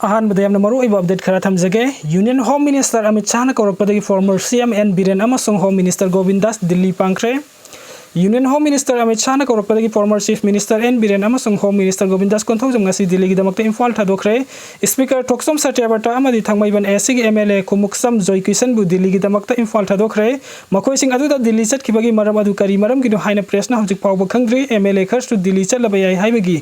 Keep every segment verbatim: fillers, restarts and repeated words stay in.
ꯑꯍꯥꯟꯕꯗ ꯌꯥꯝꯅ ꯃꯔꯨꯑꯣꯏꯕ ꯑꯞꯗꯦꯠ ꯈꯔ ꯊꯝꯖꯒꯦ꯫ ꯌꯨꯅꯤꯌꯟ ꯍꯣꯝ ꯃꯤꯅꯤꯁꯇꯔ ꯑꯃꯤꯠ ꯁꯥꯍꯅ ꯀꯧꯔꯛꯄꯗꯒꯤ former C M N Biren ꯑꯃꯁꯨꯡ ꯍꯣꯝ ꯃꯤꯅꯤꯁꯇꯔ ꯒꯣꯕꯤꯟꯗꯥꯁ ꯗꯤꯜꯂꯤ ꯄꯥꯡꯈ꯭ꯔꯦ꯫ ꯌꯨꯅꯤꯌꯟ ꯍꯣꯝ ꯃꯤꯅꯤꯁꯇꯔ ꯑꯃꯤꯠ ꯁꯥꯍꯅ ꯀꯧꯔꯛꯄꯗꯒꯤ former chief minister N Biren ꯑꯃꯁꯨꯡ ꯍꯣꯝ ꯃꯤꯅꯤꯁꯇꯔ ꯒꯣꯕꯤꯟꯗꯥꯁ ꯀꯣꯟꯊꯧꯖꯝ ꯉꯁꯤ ꯗꯤꯜꯂꯤꯒꯤꯗꯃꯛꯇ ꯏꯝꯐꯥꯜ ꯊꯥꯗꯣꯛꯈ꯭ꯔꯦ꯫ ꯁ꯭ꯄꯤꯀꯔ ꯊꯣꯛꯆꯣꯝ ꯁꯇ꯭ꯌꯕ꯭ꯔꯇ ꯑꯃꯗꯤ ꯊꯥꯡꯃꯩꯕꯟ ꯑꯦꯁ ꯁꯤꯒꯤ M L A Khumukcham ꯖꯣꯏꯀꯤꯁꯟꯕꯨ ꯗꯤꯜꯂꯤꯒꯤꯗꯃꯛꯇ Imphal ꯊꯥꯗꯣꯛꯈ꯭ꯔꯦ꯫ ꯃꯈꯣꯏꯁꯤꯡ ꯑꯗꯨꯗ ꯗꯤꯜꯂꯤ ꯆꯠꯈꯤꯕꯒꯤ ꯃꯔꯝ ꯑꯗꯨ ꯀꯔꯤ ꯃꯔꯝꯒꯤꯅꯣ ꯍꯥꯏꯅ ꯄ꯭ꯔꯦꯁꯅ ꯍꯧꯖꯤꯛ ꯐꯥꯎꯕ ꯈꯪꯗ꯭ꯔꯤ꯫ ꯑꯦꯝ ꯑꯦꯜ ꯑꯦ ꯈꯔꯁꯨ ꯗꯤꯜꯂꯤ ꯆꯠꯂꯕ ꯌꯥꯏ ꯍꯥꯏꯕꯒꯤ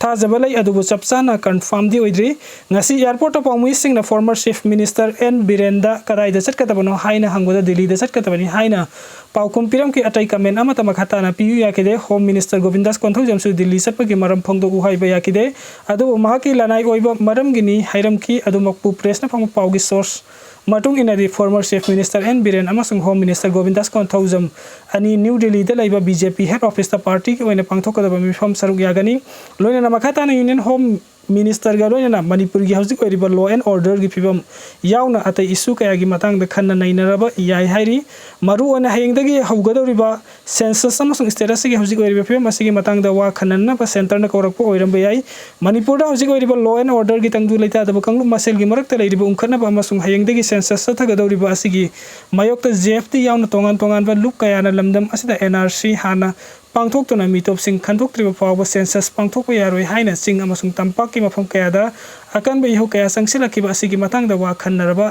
ꯊꯥꯖꯕ ꯂꯩ, ꯑꯗꯨꯕꯨ ꯆꯞ ꯆꯥꯅ ꯀꯟꯐꯥꯔꯝꯗꯤ ꯑꯣꯏꯗ꯭ꯔꯤ꯫ ꯉꯁꯤ ꯑꯦꯌꯥꯔꯄꯣꯔꯠꯇ ꯄꯥꯎꯃꯤꯁꯤꯡꯅ ꯐꯣꯔꯃꯔ ꯆꯤꯐ ꯃꯤꯅꯤꯁꯇꯔ ꯑꯦꯟ ꯕꯤꯔꯦꯟꯗ ꯀꯗꯥꯏꯗ ꯆꯠꯀꯗꯕꯅꯣ ꯍꯥꯏꯅ ꯍꯪꯕꯗ ꯗꯤꯜꯂꯤꯗ ꯆꯠꯀꯗꯕꯅꯤ ꯍꯥꯏꯅ ꯄꯥꯎꯈꯨꯝ ꯄꯤꯔꯝꯈꯤ꯫ ꯑꯇꯩ ꯀꯃꯦꯟ ꯑꯃꯠꯇ ꯃꯈꯥ ꯇꯥꯅ ꯄꯤꯌꯨ ꯌꯥꯈꯤꯗꯦ꯫ ꯍꯣꯝ ꯃꯤꯅꯤꯁꯇꯔ ꯒꯣꯕꯤꯟꯗꯥꯁ ꯀꯣꯟꯊꯧꯖꯝꯁꯨ ꯗꯤꯜꯂꯤ ꯆꯠꯄꯒꯤ ꯃꯔꯝ ꯐꯣꯡꯗꯣꯛꯎ ꯍꯥꯏꯕ ꯌꯥꯈꯤꯗꯦ꯫ ꯑꯗꯨꯕꯨ ꯃꯍꯥꯛꯀꯤ ꯂꯅꯥꯏ ꯑꯣꯏꯕ ꯃꯔꯝꯒꯤꯅꯤ ꯍꯥꯏꯔꯝꯈꯤ꯫ ꯑꯗꯨꯃꯛꯄꯨ ꯄ꯭ꯔꯦꯁꯅ ꯐꯪꯕ ꯄꯥꯎꯒꯤ ꯁꯣꯔꯁ ꯃꯇꯨꯡ ꯏꯟꯅꯗꯤ former chief minister N Biren ꯑꯃꯁꯨꯡ ꯍꯣꯝ ꯃꯤꯅꯤꯁꯇꯔ ꯒꯣꯕꯤꯟꯗꯥꯁ ꯀꯣꯟꯊꯧꯖꯝ ꯑꯅꯤ ꯅ꯭ꯌꯨ ꯗꯤꯜꯂꯤꯗ ꯂꯩꯕ ꯕꯤ ꯖꯦ ꯄꯤ ꯍꯦꯗ ꯑꯣꯐꯤꯁꯇ ꯄꯥꯔꯇꯤꯒꯤ ꯑꯣꯏꯅ ꯄꯥꯡꯊꯣꯛꯀꯗꯕ ꯃꯤꯐꯝ ꯁꯔꯨꯛ ꯌꯥꯒꯅꯤ꯫ ꯂꯣꯏꯅꯅ ꯃꯈꯥ ꯇꯥꯅ ꯌꯨꯅꯤꯌꯟ ꯍꯣꯝ ꯃꯤꯅꯤꯁꯇꯔꯒ ꯂꯣꯏꯅꯅ ꯃꯅꯤꯄꯨꯔꯒꯤ ꯍꯧꯖꯤꯛ ꯑꯣꯏꯔꯤꯕ ꯂꯣ ꯑꯦꯟ ꯑꯣꯔꯗꯔꯒꯤ ꯐꯤꯕꯝ ꯌꯥꯎꯅ ꯑꯇꯩ ꯏꯁꯨ ꯀꯌꯥꯒꯤ ꯃꯇꯥꯡꯗ ꯈꯟꯅ ꯅꯩꯅꯔꯕ ꯌꯥꯏ ꯍꯥꯏꯔꯤ꯫ ꯃꯔꯨꯑꯣꯏꯅ ꯍꯌꯦꯡꯗꯒꯤ ꯍꯧꯒꯗꯧꯔꯤꯕ ꯁꯦꯟꯁꯁ ꯑꯃꯁꯨꯡ ꯁ꯭ꯇꯦꯇꯁꯁꯤꯒꯤ ꯍꯧꯖꯤꯛ ꯑꯣꯏꯔꯤꯕ ꯐꯤꯕꯝ ꯑꯁꯤꯒꯤ ꯃꯇꯥꯡꯗ ꯋꯥ ꯈꯟꯅꯅꯕ ꯁꯦꯟꯇꯔꯅ ꯀꯧꯔꯛꯄ ꯑꯣꯏꯔꯝꯕ ꯌꯥꯏ꯫ ꯃꯅꯤꯄꯨꯔꯗ ꯍꯧꯖꯤꯛ ꯑꯣꯏꯔꯤꯕ ꯂꯣ ꯑꯦꯟ ꯑꯣꯔꯗꯔꯒꯤ ꯇꯪꯗꯨ ꯂꯩꯇꯥꯗꯕ ꯀꯥꯡꯂꯨꯞ ꯃꯁꯦꯜꯒꯤ ꯃꯔꯛꯇ ꯂꯩꯔꯤꯕ ꯎꯪꯈꯠꯅꯕ ꯑꯃꯁꯨꯡ ꯍꯌꯦꯡꯗꯒꯤ ꯁꯦꯟꯁꯁ ꯆꯠꯊꯒꯗꯧꯔꯤꯕ ꯑꯁꯤꯒꯤ ꯃꯥꯌꯣꯛꯇ ꯖꯦ ꯑꯦꯐ ꯇꯤ ꯌꯥꯎꯅ ꯇꯣꯉꯥꯟ ꯇꯣꯉꯥꯟꯕ ꯂꯨꯞ ꯀꯌꯥꯅ ꯂꯝꯗꯝ ꯑꯁꯤꯗ ꯑꯦꯟ ꯑꯥꯔ ꯁꯤ ꯍꯥꯟꯅ ꯄꯥꯡꯊꯣꯛꯇꯨꯅ ꯃꯤꯇꯣꯞꯁꯤꯡ ꯈꯟꯗꯣꯛꯇ꯭ꯔꯤꯕ ꯐꯥꯎꯕ ꯁꯦꯟꯁꯁ ꯄꯥꯡꯊꯣꯛꯄ ꯌꯥꯔꯣꯏ ꯍꯥꯏꯅ ꯆꯤꯡ ꯑꯃꯁꯨꯡ ꯇꯝꯄꯥꯛꯀꯤ ꯃꯐꯝ ꯀꯌꯥꯗ ꯑꯀꯟꯕ ꯏꯍꯧ ꯀꯌꯥ ꯆꯪꯁꯤꯜꯂꯛꯈꯤꯕ ꯑꯁꯤꯒꯤ ꯃꯇꯥꯡꯗ ꯋꯥ ꯈꯟꯅꯔꯕ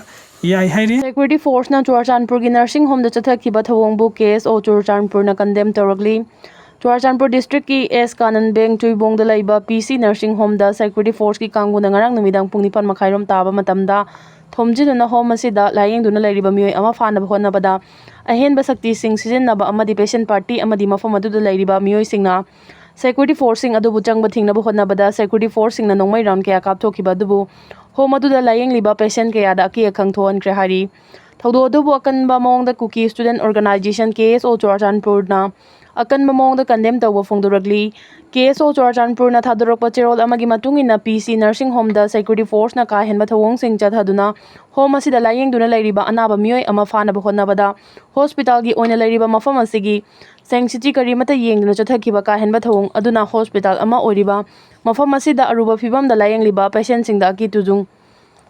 ꯌꯥꯏ ꯍꯥꯏꯔꯤ꯫ Security Forceꯅ ꯆꯨꯔꯆꯥꯟꯄꯨꯔꯒꯤ nursing homeꯗ ꯆꯠꯊꯈꯤꯕ ꯊꯧꯑꯣꯡꯕꯨ ꯀꯦ ꯑꯦꯁ ꯑꯣ ꯆꯨꯔꯆꯥꯟꯄꯨꯔꯅ condemn ꯇꯧꯔꯛꯂꯤ꯫ ꯆꯨꯔꯆꯥꯟꯄꯨꯔ districtꯀꯤ ꯑꯦꯁ ꯀꯥꯅꯟ ꯕꯦꯡ ꯆꯨꯏꯕꯣꯡꯗ ꯂꯩꯕ ꯄꯤ ꯁꯤ nursing homeꯗ security forceꯀꯤ ꯀꯥꯡꯕꯨꯅ ꯉꯔꯥꯡ ꯅꯨꯃꯤꯗꯥꯡ ꯄꯨꯡ ꯅꯤꯄꯥꯟ ꯃꯈꯥꯏꯔꯣꯝ ꯇꯥꯕ ꯃꯇꯝꯗ ꯊꯣꯝꯖꯤꯟꯗꯨꯅ home ꯑꯁꯤꯗ ꯂꯥꯌꯦꯡꯗꯨꯅ ꯂꯩꯔꯤꯕ ꯃꯤꯑꯣꯏ ꯑꯃ ꯐꯥꯅꯕ ꯍꯣꯠꯅꯕꯗ ꯑꯍꯦꯟꯕ ꯁꯛꯇꯤꯁꯤꯡ ꯁꯤꯖꯤꯟꯅꯕ ꯑꯃꯗꯤ patient party ꯑꯃꯗꯤ ꯃꯐꯝ ꯑꯗꯨꯗ ꯂꯩꯔꯤꯕ ꯃꯤꯑꯣꯏꯁꯤꯡꯅ security forceꯁꯤꯡ ꯑꯗꯨꯕꯨ ꯆꯪꯕ ꯊꯤꯡꯅꯕ ꯍꯣꯠꯅꯕꯗ security forceꯁꯤꯡꯅ ꯅꯣꯡꯃꯩ round ꯀꯌꯥ ꯀꯥꯞꯊꯣꯛꯈꯤꯕ ꯑꯗꯨꯕꯨ home ꯑꯗꯨꯗ ꯂꯥꯌꯦꯡꯂꯤꯕ patient ꯀꯌꯥꯗ ꯑꯀꯤ ꯑꯈꯪ ꯊꯣꯛꯍꯟꯈ꯭ꯔꯦ ꯍꯥꯏꯔꯤ꯫ ꯊꯧꯗꯣꯛ ꯑꯗꯨꯕꯨ ꯑꯀꯟꯕ ꯃꯑꯣꯡꯗ ꯀꯨꯀꯤ student organisation ꯀꯦ ꯑꯦꯁ ꯑꯣ ꯆꯨꯔꯆꯥꯟꯄꯨꯔꯅ ꯑꯀꯟꯕ ꯃꯑꯣꯡꯗ ꯀꯟꯗꯦꯝ ꯇꯧꯕ ꯐꯣꯡꯗꯣꯔꯛꯂꯤ꯫ ꯀꯦ ꯑꯦꯁ ꯑꯣ ꯆꯨꯔꯥꯆꯥꯟꯄꯨꯔꯅ ꯊꯥꯗꯣꯔꯛꯄ ꯆꯦꯔꯣꯜ ꯑꯃꯒꯤ ꯃꯇꯨꯡ ꯏꯟꯅ, ꯄꯤ ꯁꯤ ꯅꯔꯁꯤꯡ ꯍꯣꯝꯗ ꯁꯦꯀ꯭ꯌꯨꯔꯤꯇꯤ ꯐꯣꯔꯁꯅ ꯀꯥ ꯍꯦꯟꯕ ꯊꯧꯑꯣꯡꯁꯤꯡ ꯆꯠꯊꯗꯨꯅ ꯍꯣꯝ ꯑꯁꯤꯗ ꯂꯥꯌꯦꯡꯗꯨꯅ ꯂꯩꯔꯤꯕ ꯑꯅꯥꯕ ꯃꯤꯑꯣꯏ ꯑꯃ ꯐꯥꯅꯕ ꯍꯣꯠꯅꯕꯗ ꯍꯣꯁꯄꯤꯇꯥꯜꯒꯤ ꯑꯣꯏꯅ ꯂꯩꯔꯤꯕ ꯃꯐꯝ ꯑꯁꯤꯒꯤ ꯁꯦꯡꯁꯤꯇꯤ ꯀꯔꯤꯃꯠꯇ ꯌꯦꯡꯗꯨꯅ ꯆꯠꯊꯈꯤꯕ ꯀꯥ ꯍꯦꯟꯕ ꯊꯧꯑꯣꯡ ꯑꯗꯨꯅ ꯍꯣꯁꯄꯤꯇꯥꯜ ꯑꯃ ꯑꯣꯏꯔꯤꯕ ꯃꯐꯝ ꯑꯁꯤꯗ ꯑꯔꯨꯕ ꯐꯤꯕꯝꯗ ꯂꯥꯌꯦꯡꯂꯤꯕ ꯄꯦꯁꯦꯟꯁꯤꯡꯗ ꯑꯀꯤ ꯇꯨꯖꯨꯡ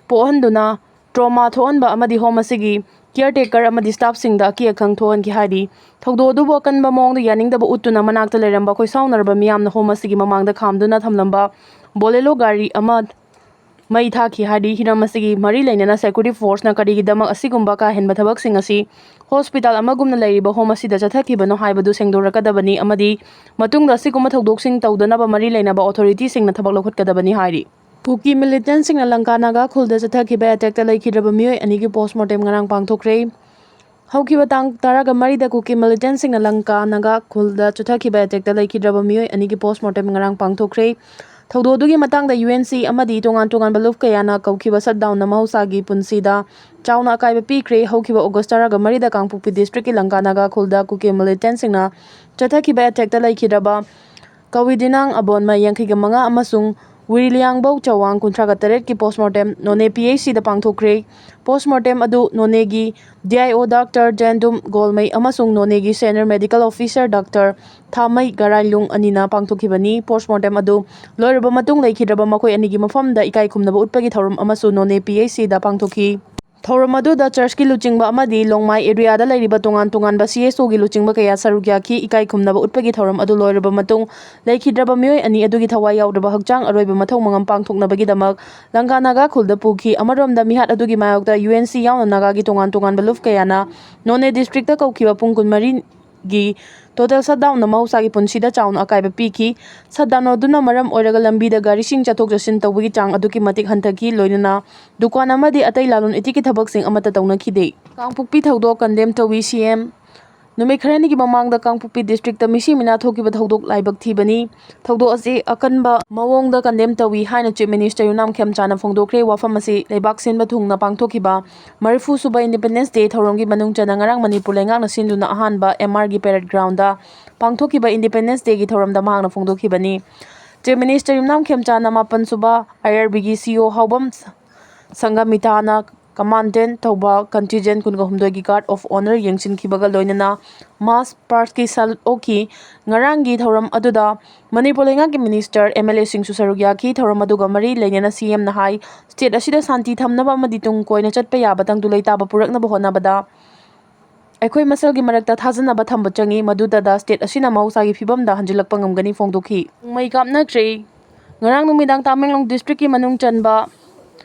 ꯄꯣꯛꯍꯟꯗꯨꯅ ꯇ꯭ꯔꯣꯃꯥ ꯊꯣꯛꯍꯟꯕ ꯑꯃꯗꯤ ꯍꯣꯝ ꯑꯁꯤꯒꯤ ꯀꯤꯌꯔ ꯇꯦꯀꯔ ꯑꯃꯗꯤ ꯁ꯭ꯇꯥꯐꯁꯤꯡꯗ ꯑꯀꯤ ꯑꯈꯪ ꯊꯣꯛꯍꯟꯈꯤ ꯍꯥꯏꯔꯤ꯫ ꯊꯧꯗꯣꯛ ꯑꯗꯨꯕꯨ ꯑꯀꯟꯕ ꯃꯑꯣꯡꯗ ꯌꯥꯅꯤꯡꯗꯕ ꯎꯠꯇꯨꯅ ꯃꯅꯥꯛꯇ ꯂꯩꯔꯝꯕ ꯈꯣꯏꯁꯥꯎꯅꯔꯕ ꯃꯤꯌꯥꯝꯅ ꯍꯣꯝ ꯑꯁꯤꯒꯤ ꯃꯃꯥꯡꯗ ꯈꯥꯝꯗꯨꯅ ꯊꯝꯂꯝꯕ ꯕꯣꯂꯦꯂꯣ ꯒꯥꯔꯤ ꯑꯃ ꯃꯩ ꯊꯥꯈꯤ ꯍꯥꯏꯔꯤ꯫ ꯍꯤꯔꯝ ꯑꯁꯤꯒꯤ ꯃꯔꯤ ꯂꯩꯅꯅ ꯁꯦꯀ꯭ꯌꯨꯔꯤꯇꯤ ꯐꯣꯔꯁꯅ ꯀꯔꯤꯒꯤꯗꯃꯛ ꯑꯁꯤꯒꯨꯝꯕ ꯀꯥ ꯍꯦꯟꯕ ꯊꯕꯛꯁꯤꯡ ꯑꯁꯤ ꯍꯣꯁꯄꯤꯇꯥꯜ ꯑꯃꯒꯨꯝꯅ ꯂꯩꯔꯤꯕ ꯍꯣꯝ ꯑꯁꯤꯗ ꯆꯠꯊꯈꯤꯕꯅꯣ ꯍꯥꯏꯕꯗꯨ ꯁꯦꯡꯗꯣꯔꯛꯀꯗꯕꯅꯤ ꯑꯃꯗꯤ ꯃꯇꯨꯡꯗ ꯑꯁꯤꯒꯨꯝꯕ ꯊꯧꯗꯣꯛꯁꯤꯡ ꯇꯧꯗꯅꯕ ꯃꯔꯤ ꯂꯩꯅꯕ ꯑꯣꯊꯣꯔꯤꯇꯤꯁꯤꯡꯅ ꯊꯕꯛ ꯂꯧꯈꯠꯀꯗꯕꯅꯤ ꯍꯥꯏꯔꯤ꯫ ꯀꯨꯀꯤ ꯃꯤꯂꯤꯇꯦꯟꯁꯤꯡꯅ ꯂꯪꯀꯥ ꯅꯥꯒꯥ ꯈꯨꯜꯗ ꯆꯠꯊꯈꯤꯕ ꯑꯦꯇꯦꯛꯇ ꯂꯩꯈꯤꯗ꯭ꯔꯕ ꯃꯤꯑꯣꯏ ꯑꯅꯤꯒꯤ ꯄꯣꯁꯃꯣꯔꯇꯦꯝ ꯉꯔꯥꯡ ꯄꯥꯡꯊꯣꯛꯈ꯭ꯔꯦ꯫ ꯍꯧꯈꯤꯕ ꯇꯥꯡ ꯇꯔꯥꯒ ꯃꯔꯤꯗ ꯀꯨꯀꯤ ꯃꯤꯂꯤꯇꯦꯟꯁꯤꯡꯅ ꯂꯪꯀꯥ ꯅꯥꯒꯥ ꯈꯨꯜꯗ ꯆꯠꯊꯈꯤꯕ ꯑꯦꯇꯦꯛꯇ ꯂꯩꯈꯤꯗ꯭ꯔꯕ ꯃꯤꯑꯣꯏ ꯑꯅꯤꯒꯤ ꯄꯣꯁꯃꯣꯔꯇꯦꯝ ꯉꯔꯥꯡ ꯄꯥꯡꯊꯣꯛꯈ꯭ꯔꯦ꯫ ꯊꯧꯗꯣꯛ ꯑꯗꯨꯒꯤ ꯃꯇꯥꯡꯗ ꯌꯨ ꯑꯦꯟ ꯁꯤ ꯑꯃꯗꯤ ꯇꯣꯉꯥꯟ ꯇꯣꯉꯥꯟꯕ ꯂꯨꯞ ꯀꯌꯥꯅ ꯀꯧꯈꯤꯕ ꯁꯠꯗꯥꯎꯟꯅ ꯃꯍꯧꯁꯥꯒꯤ ꯄꯨꯟꯁꯤꯗ ꯆꯥꯎꯅ ꯑꯀꯥꯏꯕ ꯄꯤꯈ꯭ꯔꯦ꯫ ꯍꯧꯈꯤꯕ ꯑꯣꯒꯁ ꯇꯔꯥꯒ ꯃꯔꯤꯗ ꯀꯥꯡꯄꯣꯛꯄꯤ ꯗꯤꯁꯇ꯭ꯔꯤꯛꯀꯤ ꯂꯪꯀꯥ ꯅꯥꯒꯥ ꯈꯨꯜꯗ ꯀꯨꯀꯤ ꯃꯤꯂꯤꯇꯦꯟꯁꯤꯡꯅ ꯆꯠꯊꯈꯤꯕ ꯑꯦꯇꯦꯛꯇ ꯂꯩꯈꯤꯗ꯭ꯔꯕ ꯀꯋꯤꯗꯤꯅꯥꯡ ꯑꯕꯣꯟꯃ ꯌꯥꯡꯈꯩꯒ ꯃꯉꯥ ꯑꯃꯁꯨꯡ ꯋꯤꯔꯤꯂꯤꯌꯥꯡꯕꯧ ꯆꯋꯥꯡ ꯀꯨꯟꯊ꯭ꯔꯥꯒ ꯇꯔꯦꯠꯀꯤ ꯄꯣꯁꯃꯣꯔꯇꯦꯝ ꯅꯣꯅꯦ ꯄꯤ ꯑꯩꯆ ꯁꯤꯗ ꯄꯥꯡꯊꯣꯛꯈ꯭ꯔꯦ꯫ ꯄꯣꯁꯃꯣꯔꯇꯦꯝ ꯑꯗꯨ ꯅꯣꯅꯦꯒꯤ ꯗꯤ ꯑꯥꯏ ꯑꯣ ꯗꯥꯛꯇꯔ ꯖꯦꯟꯗꯨꯝ ꯒꯣꯜꯃꯩ ꯑꯃꯁꯨꯡ ꯅꯣꯅꯦꯒꯤ ꯁꯦꯅꯤꯌꯔ ꯃꯦꯗꯤꯀꯦꯜ ꯑꯣꯐꯤꯁꯔ ꯗꯥꯛꯇꯔ ꯊꯥꯃꯩ ꯒꯔꯥꯏꯂꯨꯡ ꯑꯅꯤꯅ ꯄꯥꯡꯊꯣꯛꯈꯤꯕꯅꯤ꯫ ꯄꯣꯁꯃꯣꯔꯇꯦꯝ ꯑꯗꯨ ꯂꯣꯏꯔꯕ ꯃꯇꯨꯡ ꯂꯩꯈꯤꯗ꯭ꯔꯕ ꯃꯈꯣꯏ ꯑꯅꯤꯒꯤ ꯃꯐꯝꯗ ꯏꯀꯥꯏ ꯈꯨꯝꯅꯕ ꯎꯠꯄꯒꯤ ꯊꯧꯔꯝ ꯑꯃꯁꯨ ꯅꯣꯅꯦ ꯄꯤ ꯑꯩꯆ ꯁꯤꯗ ꯄꯥꯡꯊꯣꯛꯈꯤ꯫ ꯊꯧꯔꯝ ꯑꯗꯨꯗ ꯆꯔꯆꯀꯤ ꯂꯨꯆꯤꯡꯕ ꯑꯃꯗꯤ ꯂꯣꯡꯃꯥꯏ ꯑꯦꯔꯤꯌꯥꯗ ꯂꯩꯔꯤꯕ ꯇꯣꯉꯥꯟ ꯇꯣꯉꯥꯟꯕ ꯁꯤ ꯑꯦꯁ ꯑꯣꯒꯤ ꯂꯨꯆꯤꯡꯕ ꯀꯌꯥ ꯁꯔꯨꯛ ꯌꯥꯈꯤ꯫ ꯏꯀꯥꯏ ꯈꯨꯝꯅꯕ ꯎꯠꯄꯒꯤ ꯊꯧꯔꯝ ꯑꯗꯨ ꯂꯣꯏꯔꯕ ꯃꯇꯨꯡ, ꯂꯩꯈꯤꯗ꯭ꯔꯕ ꯃꯤꯑꯣꯏ ꯑꯅꯤ ꯑꯗꯨꯒꯤ ꯊꯋꯥꯏ ꯌꯥꯎꯗ꯭ꯔꯕ ꯍꯛꯆꯥꯡ ꯑꯔꯣꯏꯕ ꯃꯊꯧ ꯃꯉꯝ ꯄꯥꯡꯊꯣꯛꯅꯕꯒꯤꯗꯃꯛ ꯂꯪꯀꯥ ꯅꯥꯒꯥ ꯈꯨꯜꯗ ꯄꯨꯈꯤ꯫ ꯑꯃꯔꯣꯝꯗ, ꯃꯤꯍꯥꯠ ꯑꯗꯨꯒꯤ ꯃꯥꯌꯣꯛꯇ ꯌꯨ ꯑꯦꯟ ꯁꯤ ꯌꯥꯎꯅ ꯅꯥꯒꯥꯒꯤ ꯇꯣꯉꯥꯟ ꯇꯣꯉꯥꯟꯕ ꯂꯨꯞ ꯀꯌꯥꯅ ꯅꯣꯅꯦ ꯗꯤꯁꯇ꯭ꯔꯤꯛꯇ ꯀꯧꯈꯤꯕ ꯄꯨꯡ ꯀꯨꯟꯃꯔꯤ ꯒꯤ ꯇꯣꯇꯦꯜ ꯁꯠꯗꯥꯎꯟꯅ ꯃꯍꯧꯁꯥꯒꯤ ꯄꯨꯟꯁꯤꯗ ꯆꯥꯎꯅ ꯑꯀꯥꯏꯕ ꯄꯤꯈꯤ꯫ ꯁꯠꯗꯥꯎꯟ ꯑꯗꯨꯅ ꯃꯔꯝ ꯑꯣꯏꯔꯒ ꯂꯝꯕꯤꯗ ꯒꯥꯔꯤꯁꯤꯡ ꯆꯠꯊꯣꯛ ꯆꯠꯁꯤꯟ ꯇꯧꯕꯒꯤ ꯆꯥꯡ ꯑꯗꯨꯛꯀꯤ ꯃꯇꯤꯛ ꯍꯟꯊꯈꯤ, ꯂꯣꯏꯅꯅ ꯗꯨꯀꯥꯟ ꯑꯃꯗꯤ ꯑꯇꯩ ꯂꯂꯣꯟ ꯏꯇꯤꯛꯀꯤ ꯊꯕꯛꯁꯤꯡ ꯑꯃꯠꯇ ꯇꯧꯅꯈꯤꯗꯦ꯫ ꯀꯥꯡꯄꯣꯛꯄꯤ ꯊꯧꯗꯣꯛ ꯀꯟꯗꯦꯝ ꯇꯧꯏ, ꯁꯤ ꯑꯦꯝ ꯅꯨꯃꯤꯠ ꯈꯔꯅꯤꯒꯤ ꯃꯃꯥꯡꯗ ꯀꯥꯡꯄꯣꯛꯄꯤ districtꯇ ꯃꯤꯁꯤ ꯃꯤꯅꯥ ꯊꯣꯛꯈꯤꯕ ꯊꯧꯗꯣꯛ ꯂꯥꯏꯕꯛ ꯊꯤꯕꯅꯤ꯫ ꯊꯧꯗꯣꯛ ꯑꯁꯤ ꯑꯀꯟꯕ ꯃꯑꯣꯡꯗ condemn ꯇꯧꯏ ꯍꯥꯏꯅ Chief Minister ꯌꯨꯝꯅꯥꯝ ꯈꯦꯝꯆꯥꯅ ꯐꯣꯡꯗꯣꯛꯈ꯭ꯔꯦ꯫ ꯋꯥꯐꯝ ꯑꯁꯤ ꯂꯩꯕꯥꯛ ꯁꯤꯟꯕ ꯊꯨꯡꯅ ꯄꯥꯡꯊꯣꯛꯈꯤꯕ ꯃꯔꯤꯐꯨ ꯁꯨꯕ Independence Day ꯊꯧꯔꯝꯒꯤ ꯃꯅꯨꯡ ꯆꯟꯅ ꯉꯔꯥꯡ ꯃꯅꯤꯄꯨꯔ ꯂꯩꯉꯥꯛꯅ ꯁꯤꯟꯗꯨꯅ ꯑꯍꯥꯟꯕ MRꯒꯤ parade groundꯗ ꯄꯥꯡꯊꯣꯛꯈꯤꯕ Independence Dayꯒꯤ ꯊꯧꯔꯝꯗ ꯃꯍꯥꯛꯅ ꯐꯣꯡꯗꯣꯛꯈꯤꯕꯅꯤ꯫ Chief Minister ꯌꯨꯝꯅꯥꯝ ꯈꯦꯝꯆꯥꯅ ꯃꯥꯄꯟ ꯁꯨꯕ IRBꯒꯤ CO ꯍꯥꯎꯕꯝ ꯁꯪꯒꯃꯤꯇꯥꯅ Commandant ꯊꯧꯕꯥꯜ Contingent ꯀꯨꯟꯒ ꯍꯨꯝꯗꯣꯏꯒꯤ Guard of Honour ꯌꯦꯡꯁꯤꯟꯈꯤꯕꯒ ꯂꯣꯏꯅꯅ March Pastꯀꯤ ꯁꯔꯨꯛ ꯑꯣꯛꯈꯤ꯫ ꯉꯔꯥꯡꯒꯤ ꯊꯧꯔꯝ ꯑꯗꯨꯗ ꯃꯅꯤꯄꯨꯔ ꯂꯩꯉꯥꯛꯀꯤ Minister, MLAꯁꯤꯡꯁꯨ ꯁꯔꯨꯛ ꯌꯥꯈꯤ꯫ ꯊꯧꯔꯝ ꯑꯗꯨꯒ ꯃꯔꯤ ꯂꯩꯅꯅ CMꯅ ꯍꯥꯏ, state ꯑꯁꯤꯗ ꯁꯥꯟꯇꯤ ꯊꯝꯅꯕ ꯑꯃꯗꯤ ꯇꯨꯡ ꯀꯣꯏꯅ ꯆꯠꯄ ꯌꯥꯕ ꯇꯪꯗꯨ ꯂꯩꯇꯥꯕ ꯄꯨꯔꯛꯅꯕ ꯍꯣꯠꯅꯕꯗ ꯑꯩꯈꯣꯏ ꯃꯁꯦꯜꯒꯤ ꯃꯔꯛꯇ ꯊꯥꯖꯅꯕ ꯊꯝꯕ ꯆꯪꯏ, ꯃꯗꯨꯗꯗ state ꯑꯁꯤꯅ ꯃꯍꯧꯁꯥꯒꯤ ꯐꯤꯕꯝꯗ ꯍꯟꯖꯤꯜꯂꯛꯄ ꯉꯝꯒꯅꯤ ꯐꯣꯡꯗꯣꯛꯈꯤ꯫ ꯅꯣꯡꯃꯩ ꯀꯥꯞꯅꯈ꯭ꯔꯦ꯫ ꯉꯔꯥꯡ ꯅꯨꯃꯤꯗꯥꯡ ꯇꯥꯃꯦꯡꯂꯣꯡ districtꯀꯤ ꯃꯅꯨꯡ ꯆꯟꯕ